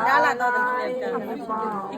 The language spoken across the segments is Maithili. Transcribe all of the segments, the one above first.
डाला दऽ देलखिन।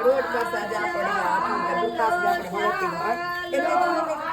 रोड पर सजा पड़ी दुका से जा पड़ी के घर एते दूर में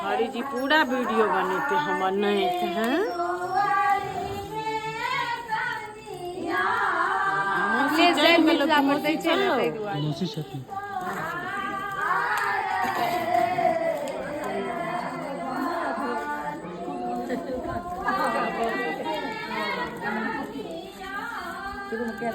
हरी जी पूरा वीडियो बनेते हमर नहीं हैं। मौसी चलि गेलौ कि मौसी छौ? मौसी छथिन। शुरू में क्या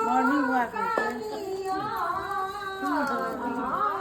मॉर्निंग वॉक बाप रे बाप।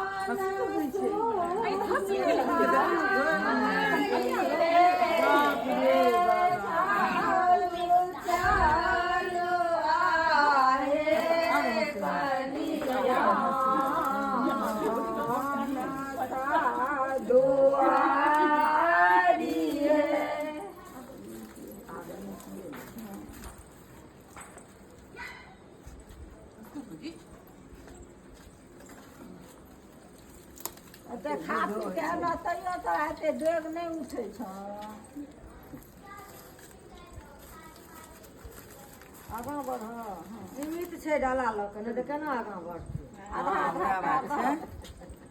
तऽ खा पी के एलऽ तैयो तोरा एते डेग नहि उठै छौ। आगाँ बढ़। सीमित छै डाला लऽ कऽ, नहि तऽ केना आगाँ बढ़तै? आधा आधा बात छै,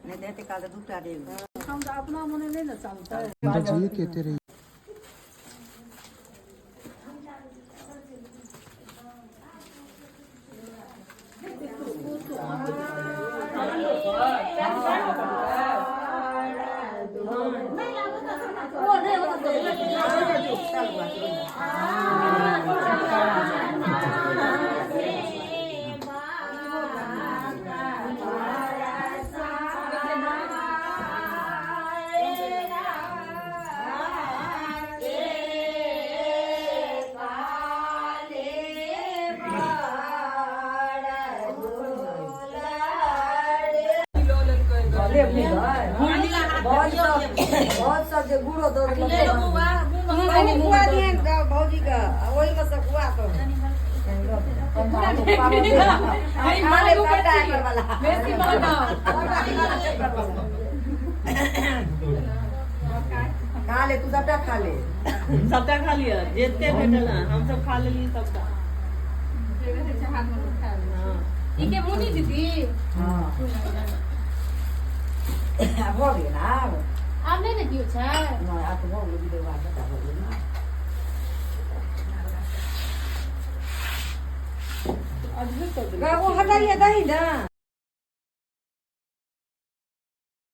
नहि तऽ एते काल तऽ दूटा डेग। हम तऽ अपना मने नहि ने चलतै। जी कहते रहिए। बहुत सब जे गुड़ो दऽ देलकै। खुआ दिहन भौजी के, ओहिमे सँ खुआ कऽ खा ले सबटा एकर वाला। खा ले तू, सबटा खा ले। सबटा खा लिअ, जते भेटल हँ हमसब खा लेलियै सबटा। ई के मुनी दीदी। हँ, भऽ गेल आब। आब नहि ने केओ छै। नहि, आब तऽ भऽ गेल। विधवा सबटा भऽ गेल ने। ओ हटाइए दही ने।